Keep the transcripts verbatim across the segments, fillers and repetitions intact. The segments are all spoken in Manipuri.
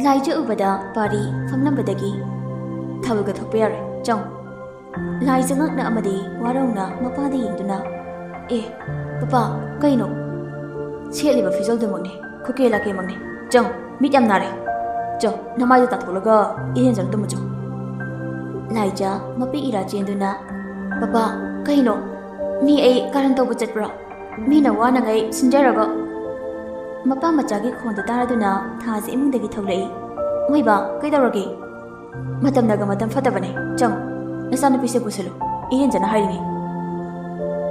ꯂꯥꯏꯖ ꯎꯕꯗ ꯄꯥꯔꯤ ꯐꯝꯂꯝꯕꯗꯒꯤ, "ꯊꯥꯕꯜꯒ ꯊꯣꯛꯄ ꯌꯥꯔꯣꯏ, ꯆꯪꯉꯨ꯫" ꯂꯥꯏꯖ ꯉꯛꯅ ꯑꯃꯗꯤ ꯋꯥꯔꯧꯅ ꯃꯄꯥꯗ ꯌꯦꯡꯗꯨꯅ, "ꯑꯦ, ꯄꯄꯥ, ꯀꯩꯅꯣ? ꯁꯦꯠꯂꯤꯕ ꯐꯤꯖꯣꯜꯗꯨꯃꯛꯅꯦ, ꯈꯨꯀꯦ ꯂꯥꯀꯦꯃꯛꯅꯦ꯫ ꯆꯪꯉꯨ, ꯃꯤꯠ ꯌꯥꯝ ꯅꯥꯔꯦ꯫ ꯆꯣ, ꯅꯃꯥꯏꯗꯣ ꯇꯥꯊꯣꯛꯂꯒ ꯏꯔꯦꯟꯖꯅ ꯇꯨꯝꯃꯨ ꯆꯣ꯫" ꯂꯥꯏꯖ ꯃꯄꯤ ꯏꯔꯥ ꯆꯦꯟꯗꯨꯅ, "ꯄꯄꯥ, ꯀꯩꯅꯣ? ꯃꯤ ꯑꯩ ꯀꯥꯔꯟ ꯇꯧꯕ ꯆꯠꯄ꯭ꯔꯣ? ꯃꯤꯅ ꯋꯥꯅꯉꯩ ꯁꯤꯟꯖꯔꯒ꯫" ꯃꯄꯥ ꯃꯆꯥꯒꯤ ꯈꯣꯟꯗꯣ ꯇꯥꯔꯗꯨꯅ ꯊꯥꯖ ꯏꯃꯨꯡꯗꯒꯤ ꯊꯣꯛꯂꯛꯏ꯫ "ꯃꯣꯏꯕꯥ, ꯀꯩꯗꯧꯔꯒꯦ?" "ꯃꯇꯝꯅꯒ ꯃꯇꯝ ꯐꯠꯇꯕꯅꯦ꯫ ꯆꯪꯉꯨ, ꯅꯆꯥꯅꯨꯄꯤꯁꯦ ꯄꯨꯁꯜꯂꯨ, ꯏꯔꯦꯟꯖꯅ ꯍꯥꯏꯔꯤꯅꯤ꯫"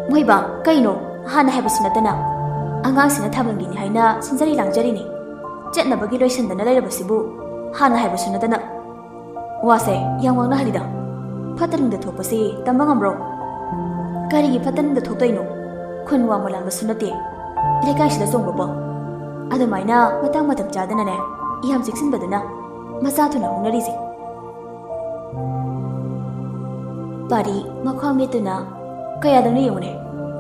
"ꯃꯣꯏꯕꯥ, ꯀꯩꯅꯣ? ꯍꯥꯟꯅ ꯍꯥꯏꯕꯁꯨ ꯅꯠꯇꯅ꯫ ꯑꯉꯥꯡꯁꯤꯅ ꯊꯥꯕꯜꯒꯤꯅꯤ ꯍꯥꯏꯅ ꯁꯤꯟꯖꯔꯤ ꯂꯥꯡꯖꯔꯤꯅꯤ꯫ ꯆꯠꯅꯕꯒꯤ ꯂꯣꯏꯁꯤꯟꯗꯅ ꯂꯩꯔꯕꯁꯤꯕꯨ ꯍꯥꯟꯅ ꯍꯥꯏꯕꯁꯨ ꯅꯠꯇꯅ꯫ ꯋꯥꯁꯦ ꯌꯥꯝ ꯉꯥꯡꯅꯍꯜꯂꯤꯗ꯫ ꯐꯠꯇ ꯅꯨꯡꯗ ꯊꯣꯛꯄꯁꯤ ꯇꯝꯕ ꯉꯝꯕ꯭ꯔꯣ? ꯀꯔꯤꯒꯤ ꯐꯠꯇ ꯅꯨꯡꯗ ꯊꯣꯛꯇꯣꯏꯅꯣ? ꯈꯨꯟ ꯋꯥꯡꯃ ꯂꯥꯟꯕꯁꯨ ꯅꯠꯇꯦ, ꯂꯩꯀꯥꯏꯁꯤꯗ ꯆꯣꯡꯕꯕꯣ꯫ ꯑꯗꯨꯃꯥꯏꯅ ꯃꯇꯥꯡ ꯃꯇꯝ ꯆꯥꯗꯅꯅꯦ, ꯌꯥꯝ ꯆꯦꯛꯁꯤꯟꯕꯗꯨꯅ ꯃꯆꯥ ꯊꯨꯅ ꯍꯧꯅꯔꯤꯁꯦ꯫" ꯄꯥꯔꯤ ꯃꯈ꯭ꯋꯥꯡ ꯃꯦꯠꯇꯨꯅ, "ꯀꯌꯥꯗꯧꯅ ꯌꯦꯡꯉꯨꯅꯦ,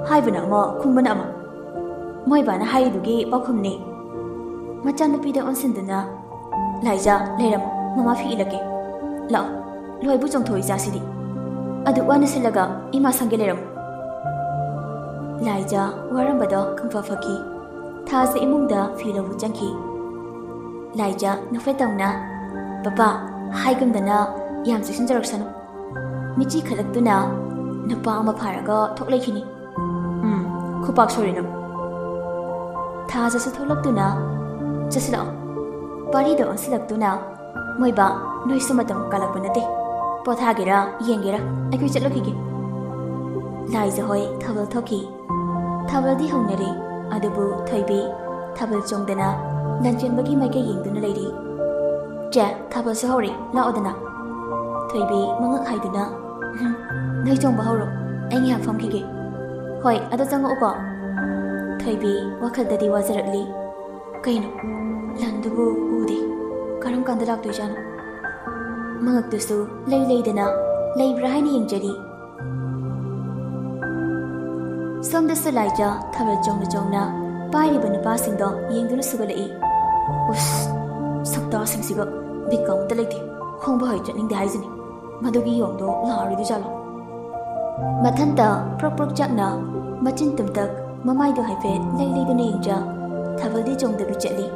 ꯍꯥꯏꯕꯅ ꯑꯃ, ꯈꯨꯝꯕꯅ ꯑꯃ꯫" ꯃꯣꯏꯕꯥꯅ ꯍꯥꯏꯔꯤꯗꯨꯒꯤ ꯄꯥꯎꯈꯨꯝꯅꯤ꯫ ꯃꯆꯥꯅꯨꯄꯤꯗ ꯑꯣꯟꯁꯤꯟꯗꯨꯅ, "ꯂꯥꯏꯖꯥ, ꯂꯩꯔꯝꯃꯣ, ꯃꯃꯥ ꯐꯤ ꯏꯜꯂꯛꯀꯦ꯫ ꯂꯥꯛꯑꯣ, ꯂꯣꯏꯕꯨ ꯆꯣꯡꯊꯣꯛꯏ ꯆꯥꯁꯤꯗꯤ꯫ ꯑꯗꯨ ꯋꯥꯅ ꯁꯤꯜꯂꯒ ꯏꯃꯥ ꯁꯪꯒꯦ, ꯂꯩꯔꯝꯃꯣ꯫" ꯂꯥꯏꯖꯥ ꯋꯥꯔꯝꯕꯗꯣ ꯈꯪꯐ ꯐꯈꯤ꯫ ꯊꯥꯖ ꯏꯃꯨꯡꯗ ꯐꯤ ꯂꯧꯕ ꯆꯪꯈꯤ꯫ ꯂꯥꯏꯖꯥ ꯅꯣꯛꯐꯦꯠ ꯇꯧꯅ, "ꯄꯄꯥ, ꯍꯥꯏꯒꯨꯝꯗꯅ ꯌꯥꯝ ꯆꯦꯛꯁꯤꯟꯖꯔꯛꯁꯅꯨ꯫" ꯃꯤꯠꯆꯤ ꯈꯠꯂꯛꯇꯨꯅ ꯅꯨꯄꯥ ꯑꯃ ꯐꯥꯔꯒ ꯊꯣꯛꯂꯛꯈꯤꯅꯤ꯫ "ꯎꯝ, ꯈꯨꯄꯥꯛ ꯁꯣꯔꯤꯅꯨ꯫" ꯊꯥꯖꯁꯨ ꯊꯣꯛꯂꯛꯇꯨꯅ, "ꯆꯠꯁꯤꯜꯂꯛꯑꯣ꯫" ꯄꯥꯔꯤꯗ ꯑꯣꯟꯁꯤꯜꯂꯛꯇꯨꯅ, "ꯃꯣꯏꯕꯥ, ꯅꯣꯏꯁꯨ ꯃꯇꯝ ꯀꯥꯜꯂꯛꯄ ꯅꯠꯇꯦ꯫ ꯄꯣꯊꯥꯒꯦꯔꯥ ꯌꯦꯡꯒꯦꯔꯥ, ꯑꯩꯈꯣꯏ ꯆꯠꯂꯨꯈꯤꯒꯦ꯫" ꯂꯥꯏꯖ ꯍꯣꯏ ꯊꯥꯕꯜ ꯊꯣꯛꯈꯤ꯫ ꯊꯥꯕꯜꯗꯤ ꯍꯧꯅꯔꯦ, ꯑꯗꯨꯕꯨ ꯊꯣꯏꯕꯤ ꯊꯥꯕꯜ ꯆꯣꯡꯗꯅ ꯂꯥꯟꯖꯦꯟꯕꯒꯤ ꯃꯥꯏꯀꯩ ꯌꯦꯡꯗꯨꯅ ꯂꯩꯔꯤ꯫ "ꯆꯦ, ꯊꯥꯕꯜꯁꯨ ꯍꯧꯔꯦ, ꯂꯥꯛꯑꯣꯗꯅ꯫" ꯊꯣꯏꯕꯤ ꯃꯉꯛ ꯍꯥꯏꯗꯨꯅ, "ꯎꯝ, ꯅꯣꯏ ꯆꯣꯡꯕ ꯍꯧꯔꯣ, ꯑꯩ ꯉꯥꯏꯍꯥꯛ ꯐꯝꯈꯤꯒꯦ꯫" "ꯍꯣꯏ, ꯑꯗꯣ ꯆꯪꯉꯛꯎꯀꯣ꯫" ꯊꯣꯏꯕꯤ ꯋꯥꯈꯜꯗꯗꯤ ꯋꯥꯖꯔꯛꯂꯤ꯫ "ꯀꯩꯅꯣ, ꯂꯟꯗꯨꯕꯨ ꯎꯗꯦ, ꯀꯔꯝ ꯀꯥꯟꯗ ꯂꯥꯛꯇꯣꯏꯖꯥꯠꯅꯣ?" ꯃꯉꯛꯇꯨꯁꯨ ꯂꯩ ꯂꯩꯗꯅ ꯂꯩꯕ꯭ꯔꯥ ꯍꯥꯏꯅ ꯌꯦꯡꯖꯔꯤ꯫ ꯁꯣꯝꯗꯁꯨ ꯂꯥꯏꯖ ꯊꯥꯕꯜ ꯆꯣꯡꯅ ꯆꯣꯡꯅ ꯄꯥꯏꯔꯤꯕ ꯅꯨꯄꯥꯁꯤꯡꯗꯣ ꯌꯦꯡꯗꯨꯅ ꯁꯨꯒꯠꯂꯛꯏ꯫ "ꯎꯁ, ꯁꯛꯇꯥꯁꯤꯡꯁꯤꯒ ꯕꯤꯠꯀ ꯑꯃꯇ ꯂꯩꯇꯦ꯫ ꯈꯣꯡꯕ ꯍꯩ ꯆꯠꯅꯤꯡꯗꯦ ꯍꯥꯏꯁꯤꯅꯤ꯫ ꯃꯗꯨꯒꯤ ꯌꯣꯡꯗꯣ ꯂꯥꯛꯑꯔꯣꯏꯗꯣꯏꯖꯥꯠꯂꯣ? ꯃꯊꯟꯇ ꯄ꯭ꯔꯣꯛ ꯄ꯭ꯔꯣꯛ ꯆꯥꯛꯅ ꯃꯆꯤꯟ ꯇꯨꯝꯇꯛ ꯃꯃꯥꯏꯗꯨ ꯍꯥꯏꯐꯦꯠ ꯂꯩ ꯂꯩꯗꯨꯅ ꯌꯦꯡꯖ ꯊꯥꯕꯜꯗꯤ ꯆꯣꯡꯗꯕꯤ ꯆꯠꯂꯤ꯫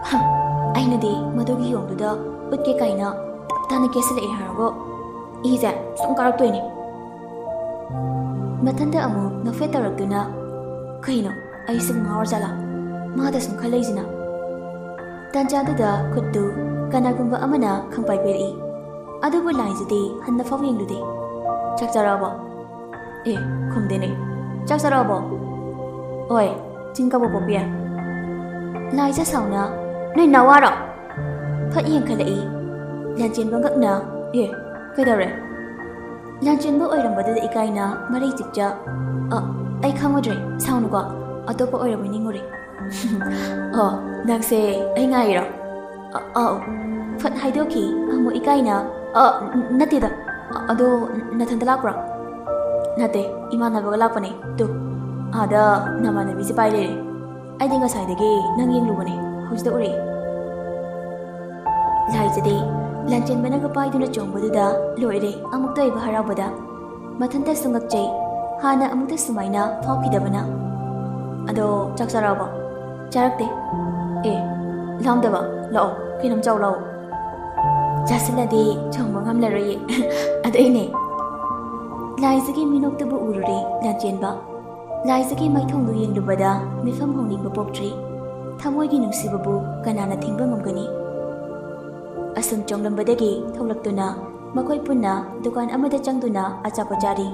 ꯍꯝ, ꯑꯩꯅꯗꯤ ꯃꯗꯨꯒꯤ ꯌꯣꯡꯗꯨꯗ ꯎꯠꯀꯦ ꯀꯥꯏꯅ ꯇꯞ ꯇꯥꯅ ꯀꯦꯁꯤꯜꯂꯛꯑꯦ ꯍꯥꯏꯔꯒꯣ ꯏꯁꯦ ꯁꯨꯝ ꯀꯥꯔꯛꯇꯣꯏꯅꯤ꯫ ꯃꯊꯟꯇ ꯑꯃꯨꯛ ꯅꯣꯛꯐꯦꯠ ꯇꯧꯔꯛꯇꯨꯅ, "ꯀꯩꯅꯣ, ꯑꯩꯁꯤꯕꯨ ꯉꯥꯎꯔꯖꯥꯠꯂꯥ? ꯃꯥꯗ ꯁꯨꯝ ꯈꯜꯂꯛꯏꯁꯤꯅ?" ꯇꯥꯟꯖꯥꯗꯨꯗ ꯈꯨꯠꯇꯨ ꯀꯅꯥꯒꯨꯝꯕ ꯑꯃꯅ ꯈꯪꯄꯥꯏ ꯄꯥꯏꯔꯛꯏ꯫ ꯑꯗꯨꯕꯨ ꯂꯥꯏꯖꯗꯤ ꯍꯟꯅ ꯐꯥꯎ ꯌꯦꯡꯂꯨꯗꯦ꯫ "ꯆꯥꯛ ꯆꯥꯔꯛꯑꯕꯣ?" "ꯑꯦ, ꯈꯨꯝꯗꯦꯅꯦ꯫ ꯆꯥꯛ ꯆꯥꯔꯛꯑꯕꯣ?" "ꯑꯣꯏ, ꯆꯤꯡ ꯀꯕꯣꯛ ꯄꯣꯛꯄꯤ ꯌꯥꯏ꯫" ꯂꯥꯏꯖ ꯁꯥꯎꯅ, "ꯅꯣꯏ ꯅꯋꯥꯔꯣ?" ꯐꯠ ꯌꯦꯡꯈꯠꯂꯛꯏ꯫ ꯂꯥꯟꯆꯦꯟꯕ ꯉꯛꯅ, "ꯑꯦ, ꯀꯩꯗꯧꯔꯦ?" ꯂꯥꯟꯆꯦꯟꯕ ꯑꯣꯏꯔꯝꯕꯗꯨꯗ ꯏꯀꯥꯏꯅ ꯃꯔꯩ ꯆꯤꯛꯆ, "ꯑ, ꯑꯩ ꯈꯪꯉꯨꯗ꯭ꯔꯦ, ꯁꯥꯎꯅꯨꯀꯣ, ꯑꯇꯣꯞꯄ ꯑꯣꯏꯔꯕꯣꯏ ꯅꯤꯡꯉꯨꯔꯦ꯫" "ꯑꯣ, ꯅꯪꯁꯦ ꯑꯩ ꯉꯥꯏꯔꯤꯔꯣ?" "ꯑ-, ꯑꯧ꯫" ꯐꯠ ꯍꯥꯏꯗꯣꯛꯈꯤ꯫ ꯑꯃꯨꯛ ꯏꯀꯥꯏꯅ, "ꯑ, ꯅꯠꯇꯦꯗ꯫ ꯑꯗꯣ ꯅꯊꯟꯇ ꯂꯥꯛꯄ꯭ꯔꯣ?" "ꯅꯠꯇꯦ, ꯏꯃꯥꯟꯅꯕꯒ ꯂꯥꯛꯄꯅꯦ꯫ ꯇꯨ, ꯑꯥꯗ ꯅꯃꯥꯟꯅꯕꯤꯁꯦ ꯄꯥꯏ ꯂꯩꯔꯦ꯫ ꯑꯩꯗꯤ ꯉꯁꯥꯏꯗꯒꯤ ꯅꯪ ꯌꯦꯡꯂꯨꯕꯅꯦ, ꯍꯧꯖꯤꯛꯇ ꯎꯔꯛꯑꯦ꯫" ꯂꯥꯏꯖꯗꯤ ꯂꯥꯟꯆꯦꯟꯕꯅꯒ ꯄꯥꯏꯗꯨꯅ ꯆꯣꯡꯕꯗꯨꯗ ꯂꯣꯏꯔꯦ, ꯑꯃꯨꯛꯇ ꯑꯣꯏꯕ ꯍꯔꯥꯎꯕꯗ꯫ ꯃꯊꯟꯇꯁꯨ ꯉꯛꯆꯩ, ꯍꯥꯟꯅ ꯑꯃꯨꯛꯇ ꯁꯨꯃꯥꯏꯅ ꯐꯥꯎꯈꯤꯗꯕꯅ꯫ "ꯑꯗꯣ ꯆꯥꯛ ꯆꯥꯔꯛꯑꯕꯣ?" "ꯆꯥꯔꯛꯇꯦ꯫" "ꯑꯦ, ꯂꯥꯝꯗꯕ? ꯂꯥꯛꯑꯣ, ꯀꯩꯅꯣꯝ ꯆꯥꯎ ꯂꯥꯛꯑꯣ꯫" "ꯆꯥꯁꯤꯜꯂꯗꯤ ꯆꯣꯡꯕ ꯉꯝꯂꯔꯣꯏꯌꯦ꯫" "ꯑꯗꯨꯏꯅꯦ꯫" ꯂꯥꯏꯖꯒꯤ ꯃꯤꯅꯣꯛꯇꯨꯕꯨ ꯎꯔꯨꯔꯦ ꯂꯥꯟꯆꯦꯟꯕ꯫ ꯂꯥꯏꯖꯒꯤ ꯃꯥꯏꯊꯣꯡꯗꯨ ꯌꯦꯡꯂꯨꯕꯗ ꯃꯤꯐꯝ ꯍꯣꯡꯅꯤꯡꯕ ꯄꯣꯛꯇ꯭ꯔꯤ꯫ ꯊꯃꯣꯏꯒꯤ ꯅꯨꯡꯁꯤꯕꯕꯨ ꯀꯅꯥꯅ ꯊꯤꯡꯕ ꯉꯝꯒꯅꯤ? ꯑꯁꯨꯝ ꯆꯣꯡꯂꯝꯕꯗꯒꯤ ꯊꯣꯛꯂꯛꯇꯨꯅ ꯃꯈꯣꯏ ꯄꯨꯟꯅ ꯗꯨꯀꯥꯟ ꯑꯃꯗ ꯆꯪꯗꯨꯅ ꯑꯆꯥꯄꯣꯠ ꯆꯥꯔꯤ꯫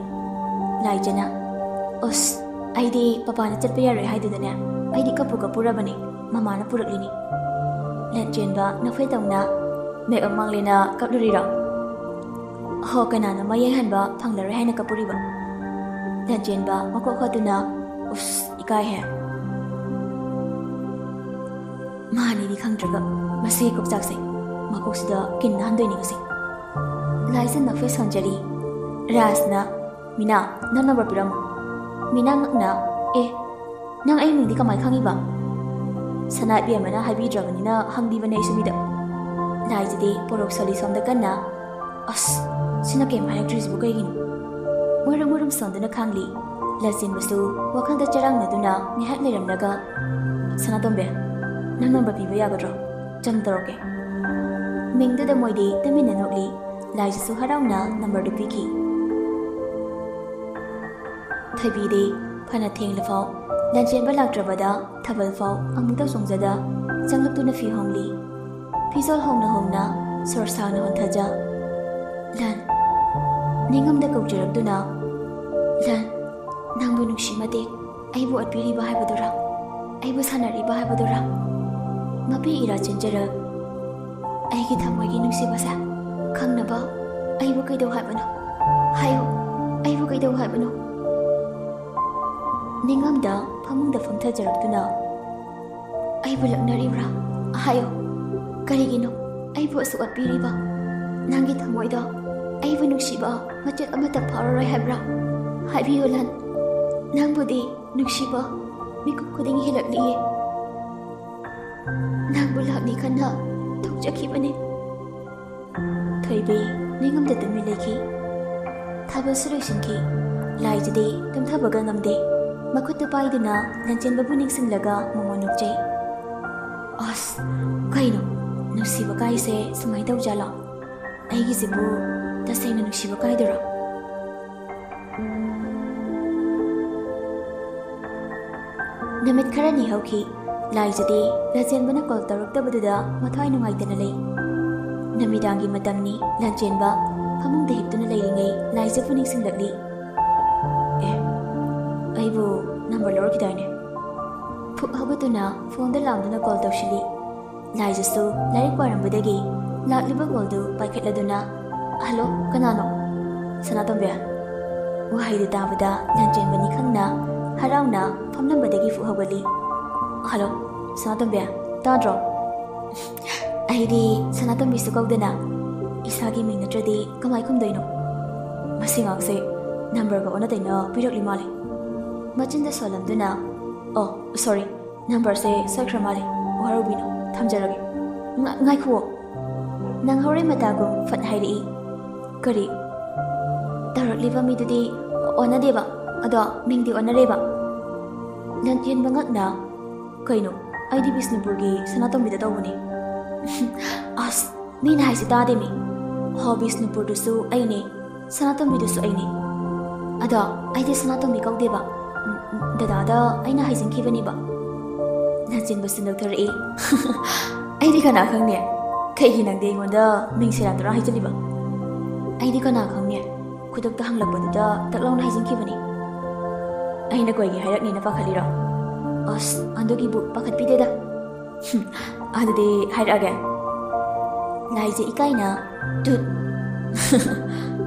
ꯂꯥꯏꯖꯅ, "ꯑꯁ, ꯑꯩꯗꯤ ꯄꯄꯥꯅ ꯆꯠꯄ ꯌꯥꯔꯣꯏ ꯍꯥꯏꯗꯨꯗꯅꯦ, ꯑꯩꯗꯤ ꯀꯞꯄꯨ ꯀꯞꯄꯨꯔꯕꯅꯤ, ꯃꯃꯥꯅ ꯄꯨꯔꯛꯂꯤꯅꯤ꯫" ꯂꯥꯟꯆꯦꯟꯕ ꯅꯣꯛꯐꯦꯠ ꯇꯧꯅ, "ꯃꯦꯛ ꯑꯞ ꯃꯥꯡꯂꯦꯅ ꯀꯞꯂꯨꯔꯤꯔꯣ?" "ꯍꯣ, ꯀꯅꯥꯅꯣ ꯃꯌꯦꯡ ꯍꯟꯕ ꯐꯪꯂꯔꯣꯏ ꯍꯥꯏꯅ ꯀꯞꯄꯨꯔꯤꯕ?" ꯂꯥꯟꯆꯦꯟꯕ ꯃꯀꯣꯛ ꯍꯣꯠꯇꯨꯅ, "ꯎꯁ, ꯏꯀꯥꯏꯍꯦ꯫ ꯃꯥꯅꯤꯗꯤ ꯈꯪꯗ꯭ꯔꯒ, ꯃꯁꯤ ꯀꯣꯛꯆꯥꯛꯁꯦ꯫ ꯃꯀꯣꯛꯁꯤꯗ ꯀꯤꯟ ꯅꯥꯍꯟꯗꯣꯏꯅꯤ ꯉꯁꯤ꯫" ꯂꯥꯏꯖ ꯅꯣꯛꯐꯦꯠ ꯁꯣꯟꯖꯔꯤ꯫ ꯔꯥꯖꯅ, "ꯃꯤꯅꯥ, ꯅꯪ ꯅꯝꯕꯔ ꯄꯤꯔꯝꯃꯣ꯫" ꯃꯤꯅꯥ ꯉꯛꯅ, "ꯑꯦ, ꯅꯪ ꯑꯩ ꯃꯤꯡꯗꯤ ꯀꯃꯥꯏ ꯈꯪꯉꯤꯕ?" ꯁꯅꯥ ꯏꯕꯦꯝꯃꯅ ꯍꯥꯏꯕꯤꯗ꯭ꯔꯕꯅꯤꯅ ꯍꯪꯕꯤꯕꯅꯦ ꯑꯩꯁꯨ ꯃꯤꯗ꯫ ꯂꯥꯏꯖꯗꯤ ꯄꯣꯔꯣꯛ ꯁꯣꯜꯂꯤ ꯁꯣꯝꯗ ꯀꯟꯅ꯫ ꯑꯁ, ꯁꯤꯅ ꯀꯩꯝ ꯍꯥꯏꯔꯛꯇ꯭ꯔꯤꯁꯤꯕꯨ ꯀꯩꯒꯤꯅꯣ? ꯃꯨꯔꯨꯝ ꯃꯨꯔꯨꯝ ꯁꯣꯟꯗꯨꯅ ꯈꯥꯡꯂꯤ꯫ ꯂꯟꯆꯦꯟꯕꯁꯨ ꯋꯥꯈꯜꯗ ꯆꯔꯥꯡꯅꯗꯨꯅ ꯉꯥꯏꯍꯥꯛ ꯂꯩꯔꯝꯂꯒ, "ꯁꯅꯥꯇꯣꯝꯕꯤ, ꯅꯪ ꯅꯝꯕꯔ ꯄꯤꯕ ꯌꯥꯒꯗ꯭ꯔꯣ? ꯆꯪ ꯇꯧꯔꯛꯀꯦ꯫" ꯃꯤꯡꯗꯨꯗ ꯃꯣꯏꯗꯤ ꯇꯨꯃꯤꯟꯅ ꯅꯣꯛꯂꯤ꯫ ꯂꯥꯏꯖꯁꯨ ꯍꯔꯥꯎꯅ ꯅꯝꯕꯔꯗꯨ ꯄꯤꯈꯤ꯫ ꯊꯣꯏꯕꯤꯗꯤ ꯐꯅ ꯊꯦꯡꯂꯐꯥꯎ ꯂꯟꯆꯦꯟꯕ ꯂꯥꯛꯇ꯭ꯔꯕꯗ ꯊꯥꯕꯜ ꯐꯥꯎ ꯑꯃꯨꯛꯇ ꯆꯣꯡꯖꯗ ꯆꯪꯂꯛꯇꯨꯅ ꯐꯤ ꯍꯣꯡꯂꯤ꯫ ꯐꯤꯖꯣꯜ ꯍꯣꯡꯅ ꯍꯣꯡꯅ ꯁꯣꯔ ꯁꯥꯡꯅ ꯍꯣꯟꯊꯖ꯫ "ꯂꯟ꯫" ꯅꯤꯡꯉꯝꯗ ꯀꯧꯖꯔꯛꯇꯨꯅ, "ꯂꯟ, ꯅꯪꯕꯨ ꯅꯨꯡꯁꯤ ꯃꯇꯦꯛ ꯑꯩꯕꯨ ꯑꯣꯠꯄꯤꯔꯤꯕ ꯍꯥꯏꯕꯗꯨꯔꯥ? ꯑꯩꯕꯨ ꯁꯥꯟꯅꯔꯤꯕ ꯍꯥꯏꯕꯗꯨꯔꯥ?" ꯃꯄꯤ ꯏꯔꯥ ꯆꯦꯟꯖꯔꯛ꯫ "ꯑꯩꯒꯤ ꯊꯃꯣꯏꯒꯤ ꯅꯨꯡꯁꯤꯕꯁꯦ ꯈꯪꯅꯕ ꯑꯩꯕꯨ ꯀꯩꯗꯧ ꯍꯥꯏꯕꯅꯣ? ꯍꯥꯏꯌꯨ, ꯑꯩꯕꯨ ꯀꯩꯗꯧ ꯍꯥꯏꯕꯅꯣ?" ꯅꯤꯡꯉꯝꯗ ꯐꯃꯨꯡꯗ ꯐꯝꯊꯖꯔꯛꯇꯨꯅ, "ꯑꯩꯕꯨ ꯂꯛꯅꯔꯤꯕ꯭ꯔꯥ? ꯍꯥꯏꯌꯨ, ꯀꯔꯤꯒꯤꯅꯣ ꯑꯩꯕꯨ ꯑꯁꯨꯛ ꯑꯣꯠꯄꯤꯔꯤꯕ? ꯅꯪꯒꯤ ꯊꯃꯣꯏꯗ ꯑꯩꯕꯨ ꯅꯨꯡꯁꯤꯕ ꯃꯆꯦꯠ ꯑꯃꯠꯇ ꯐꯥꯎꯔꯔꯣꯏ ꯍꯥꯏꯕ꯭ꯔꯥ? ꯍꯥꯏꯕꯤꯌꯨ ꯂꯟ, ꯅꯪꯕꯨꯗꯤ ꯅꯨꯡꯁꯤꯕ ꯃꯤꯀꯨꯞ ꯈꯨꯗꯤꯡ ꯍꯦꯜꯂꯛꯂꯤꯌꯦ꯫ ꯅꯪꯕꯨ ꯂꯥꯛꯅꯤ ꯈꯟꯅ ꯊꯣꯛꯆꯈꯤꯕꯅꯤ꯫" ꯊꯣꯏꯕꯤ ꯅꯤꯡꯉꯝꯗ ꯇꯨꯃꯤꯟ ꯂꯩꯈꯤ꯫ ꯊꯥꯕꯜꯁꯨ ꯂꯣꯏꯁꯤꯟꯈꯤ꯫ ꯂꯥꯏꯖꯗꯤ ꯇꯨꯝꯊꯕꯒ ꯉꯝꯗꯦ꯫ ꯃꯈꯨꯠꯇꯨ ꯄꯥꯏꯗꯨꯅ ꯂꯟꯆꯦꯟꯕꯕꯨ ꯅꯤꯡꯁꯤꯡꯂꯒ ꯃꯃꯣꯟ ꯅꯣꯛꯆꯩ꯫ "ꯑꯁ, ꯀꯩꯅꯣ? ꯅꯨꯡꯁꯤꯕ ꯀꯥꯏꯁꯦ ꯁꯨꯃꯥꯏꯅ ꯇꯧꯖꯥꯠꯂꯣ? ꯑꯩꯒꯤꯁꯤꯕꯨ ꯇꯁꯦꯡꯅ ꯅꯨꯡꯁꯤꯕ ꯀꯥꯏꯗꯨꯔꯣ?" ꯅꯨꯃꯤꯠ ꯈꯔꯅꯤ ꯍꯧꯈꯤ꯫ ꯂꯥꯏꯖꯗꯤ ꯂꯟꯆꯦꯟꯕꯅ ꯀꯣꯜ ꯇꯧꯔꯛꯇꯕꯗꯨꯗ ꯃꯊ꯭ꯋꯥꯏ ꯅꯨꯡꯉꯥꯏꯇꯅ ꯂꯩ꯫ ꯅꯨꯃꯤꯗꯥꯡꯒꯤ ꯃꯇꯝꯅꯤ꯫ ꯂꯟꯆꯦꯟꯕ ꯐꯃꯨꯡꯗ ꯍꯤꯞꯇꯨꯅ ꯂꯩꯔꯤꯉꯩ ꯂꯥꯏꯖꯕꯨ ꯅꯤꯡꯁꯤꯡꯂꯛꯂꯤ꯫ "ꯑꯦ, ꯑꯩꯕꯨ ꯅꯝꯕꯔ ꯂꯧꯔꯛꯈꯤꯗꯥꯏꯅꯦ?" ꯐꯨꯛ ꯍꯧꯒꯠꯇꯨꯅ ꯐꯣꯟꯗ ꯂꯥꯎꯗꯨꯅ ꯀꯣꯜ ꯇꯧꯁꯤꯜꯂꯤ꯫ ꯂꯥꯏꯖꯁꯨ ꯂꯥꯏꯔꯤꯛ ꯄꯥꯔꯝꯕꯗꯒꯤ ꯂꯥꯛꯂꯤꯕ ꯀꯣꯜꯗꯨ ꯄꯥꯏꯈꯠꯂꯗꯨꯅ, "ꯍꯜꯂꯣ, ꯀꯅꯥꯅꯣ?" "ꯁꯅꯥꯇꯣꯝꯕꯤ꯫" ꯋꯥꯍꯩꯗꯨ ꯇꯥꯕꯗ ꯂꯟꯆꯦꯟꯕꯅꯤ ꯈꯪꯅ ꯍꯔꯥꯎꯅ ꯐꯝꯂꯝꯕꯗꯒꯤ ꯐꯨꯛ ꯍꯧꯒꯠꯂꯤ꯫ "ꯍꯜꯂꯣ, ꯁꯅꯥꯇꯣꯝꯕꯤ, ꯇꯥꯗ꯭ꯔꯣ?" "ꯑꯩꯗꯤ ꯁꯅꯥꯇꯣꯝꯕꯤꯁꯨ ꯀꯧꯗꯅ ꯏꯁꯥꯒꯤ ꯃꯤꯡ ꯅꯠꯇ꯭ꯔꯗꯤ ꯀꯃꯥꯏ ꯈꯨꯝꯗꯣꯏꯅꯣ? ꯃꯁꯤ ꯉꯥꯛꯁꯦ ꯅꯝꯕꯔꯒ ꯑꯣꯟꯅ ꯇꯩꯅ ꯄꯤꯔꯛꯂꯤ ꯃꯥꯜꯂꯦ꯫" ꯃꯆꯤꯟꯗ ꯁꯣꯜꯂꯝꯗꯨꯅ, "ꯑꯣ, ꯁꯣꯔꯤ, ꯅꯝꯕꯔꯁꯦ ꯁꯣꯏꯈ꯭ꯔ ꯃꯥꯜꯂꯦ꯫ ꯋꯥꯔꯧꯕꯤꯅꯨ꯫ ꯊꯝꯖꯔꯒꯦ꯫ ꯉ-, ꯉꯥꯏꯈꯨꯑꯣ꯫ ꯅꯪ ꯍꯣꯔꯦꯟ ꯃꯇꯥꯒꯨꯝ ꯐꯠ ꯍꯥꯏꯔꯛꯏ꯫ ꯀꯔꯤ? ꯇꯧꯔꯛꯂꯤꯕ ꯃꯤꯗꯨꯗꯤ ꯑꯣꯟꯅꯗꯦꯕ, ꯑꯗꯣ ꯃꯤꯡꯗꯤ ꯑꯣꯟꯅꯔꯦꯕ꯫ ꯂꯟꯆꯦꯟꯕ ꯉꯛꯅ, "ꯀꯩꯅꯣ? ꯑꯩꯗꯤ ꯕꯤꯁꯅꯨꯄꯨꯔꯒꯤ ꯁꯅꯥꯇꯣꯝꯕꯤꯗ ꯇꯧꯕꯅꯦ꯫" "ꯑꯁ, ꯃꯤꯅ ꯍꯥꯏꯁꯤ ꯇꯥꯗꯦꯃꯤ꯫ ꯍꯣ, ꯕꯤꯁꯅꯨꯄꯨꯔꯗꯨꯁꯨ ꯑꯩꯅꯦ, ꯁꯅꯥꯇꯣꯝꯕꯤꯗꯨꯁꯨ ꯑꯩꯅꯦ꯫ ꯑꯗꯣ ꯑꯩꯗꯤ ꯁꯅꯥꯇꯣꯝꯕꯤ ꯀꯧꯗꯦꯕ꯫ ꯎꯝ, ꯎꯝ, ꯗꯗꯥꯗ ꯑꯩꯅ ꯍꯥꯏꯖꯤꯟꯈꯤꯕꯅꯦꯕ꯫" ꯂꯟꯆꯦꯟꯕꯁꯨ ꯅꯣꯛꯊꯣꯔꯛꯏ꯫ "ꯑꯩꯗꯤ ꯀꯅꯥ ꯈꯪꯅꯤ? ꯀꯩꯒꯤ ꯅꯪꯗꯤ ꯑꯩꯉꯣꯟꯗ ꯃꯤꯡ ꯁꯦꯔꯥꯟ ꯇꯨꯔꯥꯟ ꯍꯥꯏꯖꯤꯜꯂꯤꯕ?" "ꯑꯩꯗꯤ ꯀꯅꯥ ꯈꯪꯅꯤ? ꯈꯨꯗꯛꯇ ꯍꯪꯂꯛꯄꯗꯨꯗ ꯇꯛ ꯂꯥꯎꯅ ꯍꯥꯏꯖꯤꯟꯈꯤꯕꯅꯤ꯫" "ꯑꯩꯅ ꯀꯣꯏꯒꯦ ꯍꯥꯏꯔꯛꯅꯤꯅ ꯄꯥꯈꯠꯂꯤꯔꯣ?" "ꯑꯁ, ꯑꯗꯨꯒꯤꯕꯨ ꯄꯥꯈꯠꯄꯤꯗꯦꯗ꯫" "ꯍꯨꯝ, ꯑꯗꯨꯗꯤ ꯍꯥꯏꯔꯛꯑꯒꯦ꯫" ꯂꯥꯏꯖ ꯏꯀꯥꯏꯅ, "ꯇꯨꯠ!"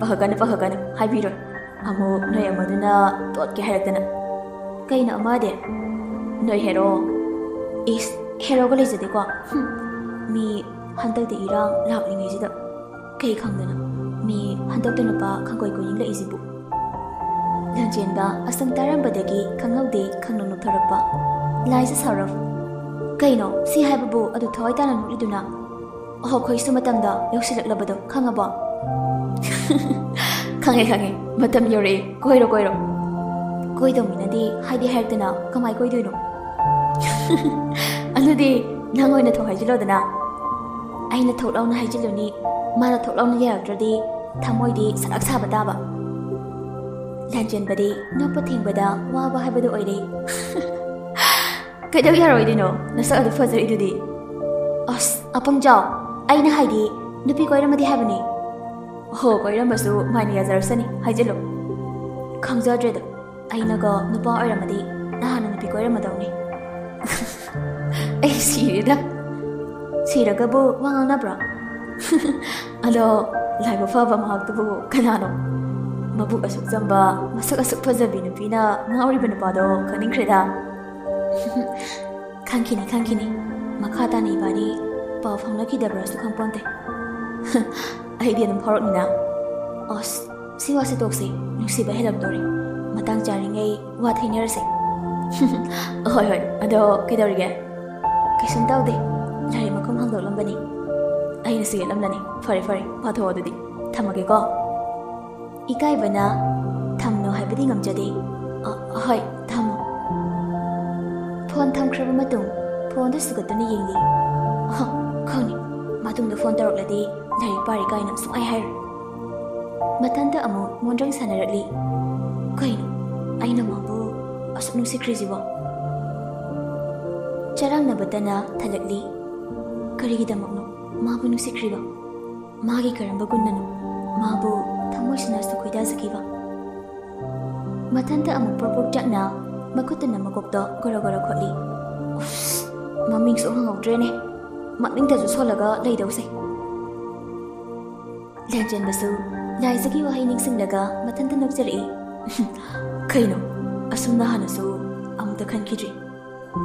"ꯄꯥꯈꯠꯀꯅꯨ, ꯄꯥꯈꯠꯀꯅꯨ, ꯍꯥꯏꯕꯤꯔꯣꯏ꯫ ꯑꯃꯨꯛ ꯅꯣꯏ ꯑꯃꯗꯨꯅ ꯇꯣꯠꯀꯦ ꯍꯥꯏꯔꯛꯇꯅ꯫" "ꯀꯩꯅꯣ ꯑꯃꯗꯤ?" "ꯅꯣꯏ ꯍꯦꯔꯣ꯫" "ꯏꯁ, ꯍꯦꯔꯣꯒ ꯂꯩꯖꯗꯦꯀꯣ꯫ ꯍꯨꯝ, ꯃꯤ ꯍꯟꯗꯛꯇꯤ ꯏꯔꯥꯡ ꯂꯥꯛꯂꯤꯉꯩꯁꯤꯗ ꯀꯩ ꯈꯪꯗꯅ ꯃꯤ ꯍꯟꯗꯛꯇ ꯅꯨꯄꯥ ꯈꯪꯀꯣꯏ ꯀꯣꯏꯅꯤꯡꯂꯛꯏꯁꯤꯕꯨ?" ꯂꯟꯆꯦꯟꯕ ꯑꯁꯨꯝ ꯇꯥꯔꯝꯕꯗꯒꯤ ꯈꯪꯍꯧꯗꯦ ꯈꯪꯅꯣꯛ ꯅꯣꯛꯊꯣꯔꯛꯄ꯫ ꯂꯥꯏꯖ ꯁꯥꯎꯔꯞ, "ꯀꯩꯅꯣ ꯁꯤ ꯍꯥꯏꯕꯕꯨ ꯑꯗꯨ ꯊꯋꯥꯏ ꯇꯥꯅ ꯅꯣꯛꯂꯤꯗꯨꯅ?" "ꯑꯣꯍꯣ, ꯈꯣꯏꯁꯨ ꯃꯇꯝꯗ ꯌꯧꯁꯤꯜꯂꯛꯂꯕꯗꯣ ꯈꯪꯉꯕꯣ?" "ꯈꯪꯉꯦ, ꯈꯪꯉꯦ, ꯃꯇꯝ ꯌꯧꯔꯛꯑꯦ, ꯀꯣꯏꯔꯣ, ꯀꯣꯏꯔꯣ꯫" "ꯀꯣꯏꯗꯧꯃꯤꯅꯗꯤ ꯍꯥꯏꯗꯤ ꯍꯥꯏꯔꯛꯇꯅ ꯀꯃꯥꯏ ꯀꯣꯏꯗꯣꯏꯅꯣ?" "ꯑꯗꯨꯗꯤ ꯅꯪ ꯑꯣꯏꯅ ꯊꯣꯛ ꯍꯥꯏꯖꯤꯜꯂꯣꯗꯅ꯫" "ꯑꯩꯅ ꯊꯣꯛ ꯂꯥꯎꯅ ꯍꯥꯏꯖꯤꯜꯂꯨꯅꯤ, ꯃꯥꯅ ꯊꯣꯛ ꯂꯥꯎꯅ ꯌꯥꯔꯛꯇ꯭ꯔꯗꯤ ꯊꯃꯣꯏꯗꯤ ꯁꯂꯥꯛ ꯁꯥꯕ ꯇꯥꯕ꯫" ꯂꯟꯆꯦꯟꯕꯗꯤ ꯅꯣꯛꯄ ꯊꯤꯡꯕꯗ ꯋꯥꯕ ꯍꯥꯏꯕꯗꯨ ꯑꯣꯏꯔꯦ꯫ "ꯀꯩꯗꯧ ꯌꯥꯔꯣꯏꯗꯣꯏꯅꯣ? ꯅꯁꯛ ꯑꯗꯨ ꯐꯖꯔꯤꯗꯨꯗꯤ꯫" "ꯑꯁ, ꯑꯄꯪꯖꯥꯎ, ꯑꯩꯅ ꯍꯥꯏꯗꯤ ꯅꯨꯄꯤ ꯀꯣꯏꯔꯝꯃꯗꯤ ꯍꯥꯏꯕꯅꯤ꯫" "ꯍꯣ, ꯀꯣꯏꯔꯝꯕꯁꯨ ꯃꯥꯏꯅ ꯌꯥꯖꯔꯁꯅꯤ, ꯍꯥꯏꯖꯤꯜꯂꯨ꯫" "ꯈꯪꯖꯗ꯭ꯔꯦꯗ, ꯑꯩꯅꯒ ꯅꯨꯄꯥ ꯑꯣꯏꯔꯝꯃꯗꯤ ꯅꯍꯥꯟꯅ ꯅꯨꯄꯤ ꯀꯣꯏꯔꯝꯃꯗꯧꯅꯤ꯫" "ꯑꯩ ꯁꯤꯔꯦꯗ꯫" "ꯁꯤꯔꯒꯕꯨ ꯋꯥ ꯉꯥꯡꯅꯕ꯭ꯔꯣ?" "ꯑꯗꯣ, ꯂꯥꯏꯕꯛ ꯐꯕ ꯃꯍꯥꯛꯇꯨꯕꯨ ꯀꯅꯥꯅꯣ? ꯃꯕꯨꯛ ꯑꯁꯨꯛ ꯆꯝꯕ, ꯃꯁꯛ ꯑꯁꯨꯛ ꯐꯖꯕꯤ ꯅꯨꯄꯤꯅ ꯉꯥꯎꯔꯤꯕ ꯅꯨꯄꯥꯗꯣ ꯈꯪꯅꯤꯡꯈ꯭ꯔꯦꯗ꯫" "ꯈꯪꯈꯤꯅꯤ, ꯈꯪꯈꯤꯅꯤ꯫ ꯃꯈꯥ ꯇꯥꯅ ꯏꯕꯥꯅꯤ ꯄꯥꯎ ꯐꯥꯎꯅꯈꯤꯗꯕ꯭ꯔꯥꯁꯨ ꯈꯪꯄꯣꯟꯇꯦ꯫" "ꯑꯩꯗꯤ ꯑꯗꯨꯝ ꯐꯥꯎꯔꯛꯅꯤꯅ꯫" "ꯑꯁ, ꯁꯤ ꯋꯥꯁꯤ ꯇꯣꯛꯁꯤ, ꯅꯨꯡꯁꯤꯕ ꯍꯦꯜꯂꯛꯇꯣꯔꯦ꯫ ꯃꯇꯥꯡ ꯆꯥꯔꯤꯉꯩ ꯋꯥ ꯊꯩꯅꯔꯁꯦ꯫" ꯍꯣꯏ, ꯍꯣꯏ, ꯑꯗꯣ ꯀꯩꯗꯧꯔꯤꯒꯦ? ꯀꯩꯁꯨꯝ ꯇꯧꯗꯦ, ꯂꯥꯏꯔꯤꯛ ꯃꯈꯨꯝ ꯍꯥꯡꯗꯣꯛꯂꯝꯕꯅꯤ꯫ ꯑꯩꯅꯁꯨ ꯌꯦꯠꯂꯝꯂꯅꯤ꯫ ꯐꯔꯦ, ꯐꯔꯦ, ꯄꯥꯊꯣꯛꯑꯣ ꯑꯗꯨꯗꯤ꯫ ꯊꯝꯃꯒꯦꯀꯣ꯫ ꯏꯀꯥꯏꯕꯅ ꯊꯝꯅꯣ ꯍꯥꯏꯕꯗꯤ ꯉꯝꯖꯗꯦ꯫ ꯑ, ꯍꯣꯏ, ꯊꯝꯃꯣ꯫ ꯐꯣꯟ ꯊꯝꯈ꯭ꯔꯕ ꯃꯇꯨꯡ ꯐꯣꯟꯗꯨ ꯁꯨꯒꯠꯇꯨꯅ ꯌꯦꯡꯂꯤ꯫ ꯑꯍ, ꯈꯪꯅꯤ, ꯃꯇꯨꯡꯗ ꯐꯣꯟ ꯇꯧꯔꯛꯂꯗꯤ ꯂꯥꯏꯔꯤꯛ ꯄꯥꯔꯤ ꯀꯥꯏꯅ ꯁꯨꯡꯍꯥꯏ ꯍꯥꯏꯔꯣꯏ꯫ ꯃꯊꯟꯇ ꯑꯃꯨꯛ ꯃꯣꯟꯗ꯭ꯔꯪ ꯁꯥꯟꯅꯔꯛꯂꯤ꯫ ꯀꯩꯅꯣ, ꯑꯩꯅ ꯃꯥꯕꯨ ꯑꯁꯨꯛ ꯅꯨꯡꯁꯤꯈ꯭ꯔꯤꯁꯤꯕꯣ? ꯆꯔꯥꯡꯅꯕꯇꯅ ꯊꯜꯂꯛꯂꯤ꯫ ꯀꯔꯤꯒꯤꯗꯃꯛꯅꯣ ꯃꯥꯕꯨ ꯅꯨꯡꯁꯤꯈ꯭ꯔꯤꯕ? ꯃꯥꯒꯤ ꯀꯔꯝꯕ ꯒꯨꯟꯅꯅꯣ ꯃꯥꯕꯨ ꯊꯃꯣꯏꯁꯤꯅ ꯑꯁꯨꯛ ꯈꯣꯏꯗꯥꯖꯈꯤꯕ? ꯃꯊꯟꯇ ꯑꯃꯨꯛ ꯄ꯭ꯔꯣꯛ ꯄ꯭ꯔꯣꯛ ꯆꯥꯛꯅ ꯃꯈꯨꯠꯇꯨꯅ ꯃꯀꯣꯛꯇ ꯒꯣꯔꯣ ꯒꯣꯔꯣ ꯈꯣꯠꯂꯤ꯫ ꯎꯐ, ꯃꯃꯤꯡꯁꯨ ꯈꯪꯍꯧꯗ꯭ꯔꯦꯅꯦ꯫ ꯃꯃꯤꯡꯇꯁꯨ ꯁꯣꯜꯂꯒ ꯂꯩꯗꯧꯁꯦ꯫ ꯂꯦꯟꯆꯦꯟꯕꯁꯨ ꯂꯥꯏꯖꯒꯤ ꯋꯥꯍꯩ ꯅꯤꯡꯁꯤꯡꯂꯒ ꯃꯊꯟꯇ ꯅꯣꯛꯆꯔꯛꯏ꯫ ꯀꯩꯅꯣ, ꯑꯁꯨꯝꯅ ꯍꯥꯟꯅꯁꯨ ꯑꯃꯨꯛꯇ ꯈꯟꯈꯤꯗ꯭ꯔꯤ꯫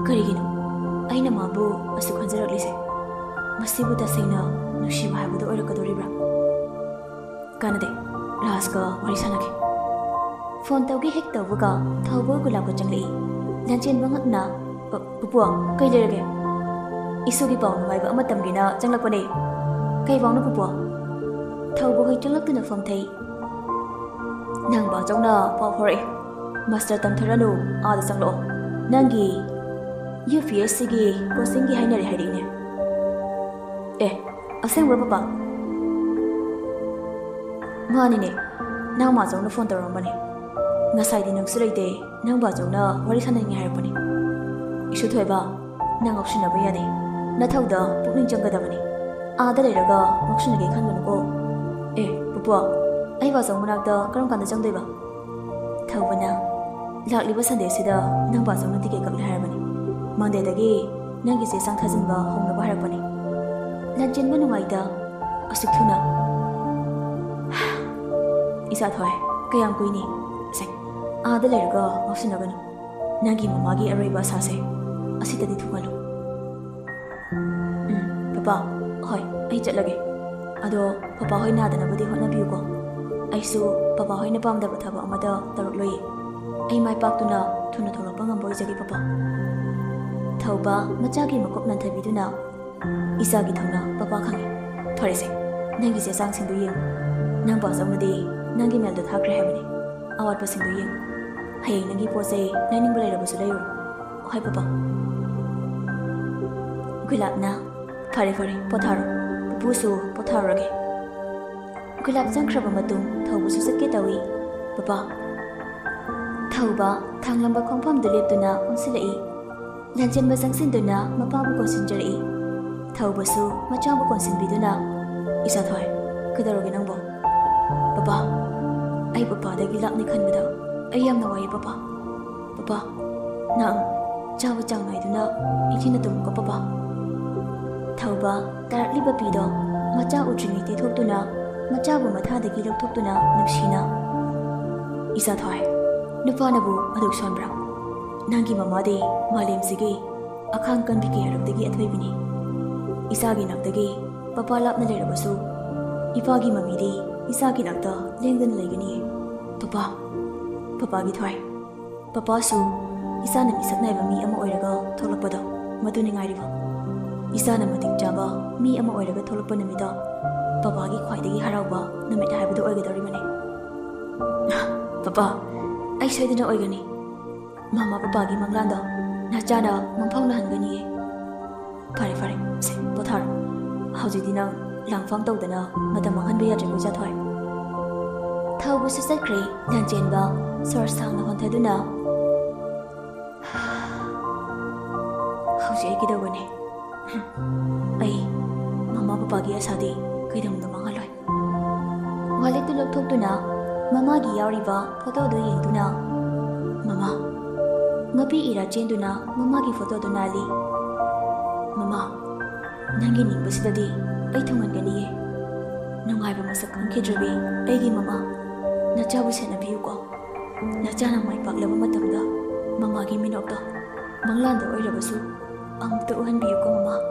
ꯀꯔꯤꯒꯤꯅꯣ ꯑꯩꯅ ꯃꯥꯕꯨ ꯑꯁꯨꯛ ꯈꯟꯖꯔꯛꯂꯤꯁꯦ? ꯃꯁꯤꯕꯨ ꯇꯁꯦꯡꯅ ꯅꯨꯡꯁꯤꯕ ꯍꯥꯏꯕꯗꯨ ꯑꯣꯏꯔꯛꯀꯗꯧꯔꯤꯕ꯭ꯔꯥ? ꯀꯥꯟꯅꯗꯦ, ꯔꯥꯖꯀ ꯋꯥꯔꯤ ꯁꯥꯟꯅꯒꯦ꯫ ꯐꯣꯟ ꯇꯧꯒꯦ ꯍꯦꯛ ꯇꯧꯕꯒ ꯊꯧꯕ ꯒꯨꯂꯥꯞꯀ ꯆꯪꯂꯛꯏ꯫ ꯂꯦꯟꯆꯦꯟꯕ ꯉꯛꯅ, "ꯑ, ꯄꯨꯄꯨ, ꯀꯩ ꯂꯩꯔꯒꯦ?" "ꯏꯁꯨꯒꯤ ꯄꯥꯎ ꯅꯨꯡꯉꯥꯏꯕ ꯑꯃ ꯇꯝꯒꯦꯅ ꯆꯪꯂꯛꯄꯅꯦ꯫" "ꯀꯩ ꯄꯥꯎꯅꯣ ꯄꯨꯄꯨ?" ꯊꯧꯕ ꯍꯣꯏ ꯆꯪꯂꯛꯇꯨꯅ ꯐꯝꯊꯩ꯫ "ꯅꯪ ꯕꯥꯆꯧꯅ ꯄꯥꯎ ꯐꯥꯎꯔꯛꯏ꯫ ꯃꯥꯁꯇꯔ ꯇꯝꯊꯔꯅꯨ, ꯑꯥꯗ ꯆꯪꯂꯛꯑꯣ꯫ ꯅꯪꯒꯤ ꯌꯨ ꯄꯤ ꯑꯦꯁ ꯁꯤꯒꯤ ꯀꯣꯆꯤꯡꯒꯤ ꯍꯥꯏꯅꯔꯦ ꯍꯥꯏꯔꯛꯏꯅꯦ꯫" "ꯑꯦ, ꯑꯁꯦꯡꯕ꯭ꯔꯣ ꯄꯄꯥ?" "ꯃꯥꯅꯤꯅꯦ, ꯅꯪ ꯃꯥꯆꯧꯅ ꯐꯣꯟ ꯇꯧꯔꯛꯑꯝꯕꯅꯦ꯫ ꯉꯁꯥꯏꯗꯤ ꯅꯪꯁꯨ ꯂꯩꯇꯦ, ꯅꯪ ꯕꯥꯆꯧꯅ ꯋꯥꯔꯤ ꯁꯥꯟꯅꯅꯤꯡꯉꯦ ꯍꯥꯏꯔꯛꯄꯅꯦ꯫" "ꯏꯁꯨ ꯊꯣꯏꯕ, ꯅꯪ ꯉꯥꯎꯁꯤꯟꯅꯕ ꯌꯥꯗꯦ꯫ ꯅꯊꯧꯗ ꯄꯨꯛꯅꯤꯡ ꯆꯪꯒꯗꯕꯅꯤ꯫ ꯑꯥꯗ ꯂꯩꯔꯒ ꯉꯥꯎꯁꯤꯟꯅꯒꯦ ꯈꯟꯒꯅꯨꯀꯣ꯫ ꯑꯦ, ꯄꯨꯄꯨ, ꯑꯩ ꯕꯥꯆꯧ ꯃꯅꯥꯛꯇ ꯀꯔꯝ ꯀꯥꯟꯗ ꯆꯪꯗꯣꯏꯕ?" ꯊꯧꯕꯅ, "ꯂꯥꯛꯂꯤꯕ ꯁꯟꯗꯦꯁꯤꯗ ꯅꯪ ꯕꯥꯆꯧꯅ ꯇꯤꯀꯦꯠ ꯀꯛꯂꯦ ꯍꯥꯏꯔꯕꯅꯤ꯫ ꯃꯟꯗꯦꯗꯒꯤ ꯅꯪꯒꯤ ꯆꯦ ꯆꯥꯡ ꯊꯥꯖꯤꯟꯕ ꯍꯧꯅꯕ ꯍꯥꯏꯔꯛꯄꯅꯤ꯫" ꯂꯟꯆꯦꯟꯕ ꯅꯨꯡꯉꯥꯏꯇ, "ꯑꯁꯨꯛ ꯊꯨꯅ?" "ꯏꯆꯥ ꯊꯣꯏ, ꯀꯌꯥꯝ ꯀꯨꯏꯅꯤ? ꯁꯦ, ꯑꯥꯗ ꯂꯩꯔꯒ ꯉꯥꯎꯁꯤꯟꯅꯒꯅꯨ꯫ ꯅꯪꯒꯤ ꯃꯃꯥꯒꯤ ꯑꯔꯣꯏꯕ ꯑꯁꯥꯁꯦ ꯑꯁꯤꯗꯗꯤ ꯊꯨꯡꯍꯜꯂꯨ꯫" "ꯎꯝ, ꯄꯄꯥ, ꯍꯣꯏ, ꯑꯩ ꯆꯠꯂꯒꯦ꯫ ꯑꯗꯣ ꯄꯄꯥ ꯍꯣꯏ ꯅꯥꯗꯅꯕꯗꯤ ꯍꯣꯠꯅꯕꯤꯌꯨꯀꯣ꯫ ꯑꯩꯁꯨ ꯄꯄꯥ ꯍꯣꯏꯅ ꯄꯥꯝꯗꯕ ꯊꯕꯛ ꯑꯃꯗ ꯇꯧꯔꯛꯂꯣꯏꯌꯦ꯫ ꯑꯩ ꯃꯥꯏ ꯄꯥꯛꯇꯨꯅ ꯊꯨꯅ ꯊꯣꯛꯂꯛꯄ ꯉꯝꯕ ꯑꯣꯏꯖꯒꯦ, ꯄꯄꯥ꯫ ꯊꯧꯕ ꯃꯆꯥꯒꯤ ꯃꯀꯣꯛ ꯅꯟꯊꯕꯤꯗꯨꯅ, "ꯏꯆꯥꯒꯤ ꯊꯧꯅꯥ ꯄꯄꯥ ꯈꯪꯏ꯫ ꯐꯔꯦꯁꯦ, ꯅꯪꯒꯤ ꯆꯦ ꯆꯥꯡꯁꯤꯡꯗꯨ ꯌꯦꯡꯉꯨ꯫ ꯅꯪ ꯄꯥꯁ ꯇꯧꯅꯗꯤ ꯅꯪꯒꯤ ꯃꯦꯜꯗꯣ ꯊꯥꯈ꯭ꯔꯦ ꯍꯥꯏꯕꯅꯤ꯫ ꯑꯋꯥꯠꯄꯁꯤꯡꯗꯨ ꯌꯦꯡꯉꯨ꯫ ꯍꯌꯦꯡ ꯅꯪꯒꯤ ꯄꯣꯠ ꯆꯩ ꯂꯩꯅꯤꯡꯕ ꯂꯩꯔꯕꯁꯨ ꯂꯩꯔꯨꯔꯣ꯫ ꯍꯣꯏ, ꯄꯄꯥ꯫" ꯒꯨꯂꯥꯞꯅ, "ꯐꯔꯦ, ꯐꯔꯦ, ꯄꯣꯊꯥꯔꯣ꯫ ꯄꯨꯄꯨꯁꯨ ꯄꯣꯊꯥꯔꯨꯔꯒꯦ꯫" ꯒꯨꯂꯥꯞ ꯆꯪꯈ꯭ꯔꯕ ꯃꯇꯨꯡ ꯊꯧꯕꯁꯨ ꯆꯠꯀꯦ ꯇꯧꯏ꯫ "ꯄꯄꯥ꯫" ꯊꯧꯕ ꯊꯥꯡꯂꯝꯕ ꯈꯣꯡꯐꯝꯗꯨ ꯂꯦꯞꯇꯨꯅ ꯑꯣꯟꯁꯤꯜꯂꯛꯏ꯫ ꯂꯟꯆꯦꯟꯕ ꯆꯪꯁꯤꯟꯗꯨꯅ ꯃꯄꯥꯕꯨ ꯀꯣꯟꯁꯤꯟꯖꯔꯛꯏ꯫ ꯊꯧꯕꯁꯨ ꯃꯆꯥꯕꯨ ꯀꯣꯟꯁꯤꯟꯕꯤꯗꯨꯅ, "ꯏꯆꯥꯊꯣꯏ, ꯀꯩꯗꯧꯔꯒꯦ ꯅꯪꯕꯣ?" "ꯄꯄꯥ, ꯑꯩ ꯄꯄꯥꯗꯒꯤ ꯂꯥꯞꯅ ꯈꯟꯕꯗ ꯑꯩ ꯌꯥꯝꯅ ꯋꯥꯏ, ꯄꯄꯥ꯫ ꯄꯄꯥ, ꯅꯪ ꯆꯥꯕ ꯆꯥꯡ ꯅꯥꯏꯗꯨꯅ ꯅꯤꯡꯊꯤꯅ ꯇꯨꯝꯃꯨꯀꯣ, ꯄꯄꯥ꯫" ꯊꯧꯕ ꯇꯥꯔꯛꯂꯤꯕ ꯄꯤꯗꯣ ꯃꯆꯥ ꯎꯗ꯭ꯔꯤꯉꯩ ꯇꯩꯊꯣꯛꯇꯨꯅ, ꯃꯆꯥꯕꯨ ꯃꯊꯥꯗꯒꯤ ꯂꯧꯊꯣꯛꯇꯨꯅ ꯅꯨꯡꯁꯤꯅ, "ꯏꯆꯥꯊꯣꯏ, ꯅꯨꯄꯥꯅꯕꯨ ꯑꯗꯨꯛ ꯁꯣꯟꯕ꯭ꯔꯥ? ꯅꯪꯒꯤ ꯃꯃꯥꯗꯤ ꯃꯥꯂꯦꯝꯁꯤꯒꯤ ꯑꯈꯥꯡ ꯀꯟꯕꯤ ꯀꯌꯥꯔꯛꯇꯒꯤ ꯑꯊꯣꯏꯕꯤꯅꯤ꯫ ꯏꯆꯥꯒꯤ ꯅꯥꯛꯇꯒꯤ ꯄꯄꯥ ꯂꯥꯞꯅ ꯂꯩꯔꯕꯁꯨ, ꯏꯄꯥꯒꯤ ꯃꯃꯤꯗꯤ ꯏꯆꯥꯒꯤ ꯅꯥꯛꯇ ꯂꯦꯡꯗꯅ ꯂꯩꯒꯅꯤꯌꯦ꯫ ꯄꯄꯥ, ꯄꯄꯥꯒꯤ ꯊꯣꯏ, ꯄꯄꯥꯁꯨ ꯏꯆꯥꯅ ꯃꯤꯁꯛ ꯅꯥꯏꯕ ꯃꯤ ꯑꯃ ꯑꯣꯏꯔꯒ ꯊꯣꯛꯂꯛꯄꯗꯣ ꯃꯗꯨꯅꯤ ꯉꯥꯏꯔꯤꯕ꯫ ꯏꯆꯥꯅ ꯃꯇꯤꯛ ꯆꯥꯕ ꯃꯤ ꯑꯃ ꯑꯣꯏꯔꯒ ꯊꯣꯛꯂꯛꯄ ꯅꯨꯃꯤꯠꯇꯣ ꯄꯄꯥꯒꯤ ꯈ꯭ꯋꯥꯏꯗꯒꯤ ꯍꯔꯥꯎꯕ ꯅꯨꯃꯤꯠ ꯍꯥꯏꯕꯗꯨ ꯑꯣꯏꯒꯗꯧꯔꯤꯕꯅꯤ꯫" "ꯄꯄꯥ, ꯑꯩ ꯁꯣꯏꯗꯅ ꯑꯣꯏꯒꯅꯤ꯫ ꯃꯃꯥ ꯄꯄꯥꯒꯤ ꯃꯪꯂꯥꯟꯗꯣ ꯅꯆꯥꯅ ꯃꯪꯐꯥꯎꯅꯍꯟꯒꯅꯤꯌꯦ꯫" "ꯐꯔꯦ, ꯐꯔꯦ, ꯁꯦ, ꯄꯣꯊꯥꯔꯣ꯫ ꯍꯧꯖꯤꯛꯇꯤ ꯅꯪ ꯂꯥꯡꯐꯥꯡ ꯇꯧꯗꯅ ꯃꯇꯝ ꯃꯥꯡꯍꯟꯕ ꯌꯥꯗ꯭ꯔꯦꯀꯣ, ꯏꯆꯥꯊꯣꯏ꯫" ꯊꯧꯕꯁꯨ ꯆꯠꯈ꯭ꯔꯦ꯫ ꯂꯥꯟꯆꯦꯟꯕ ꯁꯣꯔ ꯁꯥꯡꯅ ꯍꯣꯟꯊꯗꯨꯅ, "ꯍꯧꯖꯤꯛ ꯑꯩ ꯀꯩꯗꯧꯒꯅꯤ? ꯑꯩ ꯃꯃꯥ ꯄꯄꯥꯒꯤ ꯑꯁꯥꯗꯤ ꯀꯩꯗꯧꯅꯨꯡꯗ ꯃꯥꯡꯍꯜꯂꯣꯏ꯫" ꯋꯥꯂꯦꯠꯇꯨ ꯂꯧꯊꯣꯛꯇꯨꯅ ꯃꯃꯥꯒꯤ ꯌꯥꯎꯔꯤꯕ ꯐꯣꯇꯣꯗꯨ ꯌꯦꯡꯗꯨꯅ, "ꯃꯃꯥ꯫" ꯃꯄꯤ ꯏꯔꯥ ꯆꯦꯟꯗꯨꯅ ꯃꯃꯥꯒꯤ ꯐꯣꯇꯣꯗꯨ ꯅꯥꯜꯂꯤ꯫ "ꯃꯃꯥ, ꯅꯪꯒꯤ ꯅꯤꯡꯕꯁꯤꯗꯗꯤ ꯑꯩ ꯊꯨꯡꯍꯟꯒꯅꯤꯌꯦ꯫ ꯅꯨꯡꯉꯥꯏꯕ ꯃꯁꯛ ꯈꯪꯈꯤꯗ꯭ꯔꯕꯤ ꯑꯩꯒꯤ ꯃꯃꯥ, ꯅꯆꯥꯕꯨ ꯁꯦꯟꯅꯕꯤꯌꯨꯀꯣ꯫ ꯅꯆꯥꯅ ꯃꯥꯏ ꯄꯥꯛꯂꯕ ꯃꯇꯝꯗ ꯃꯃꯥꯒꯤ ꯃꯤꯅꯣꯛꯇꯣ ꯃꯪꯂꯥꯟꯗ ꯑꯣꯏꯔꯕꯁꯨ ꯑꯃꯨꯛꯇ ꯎꯍꯟꯕꯤꯌꯨꯀꯣ, ꯃꯃꯥ꯫"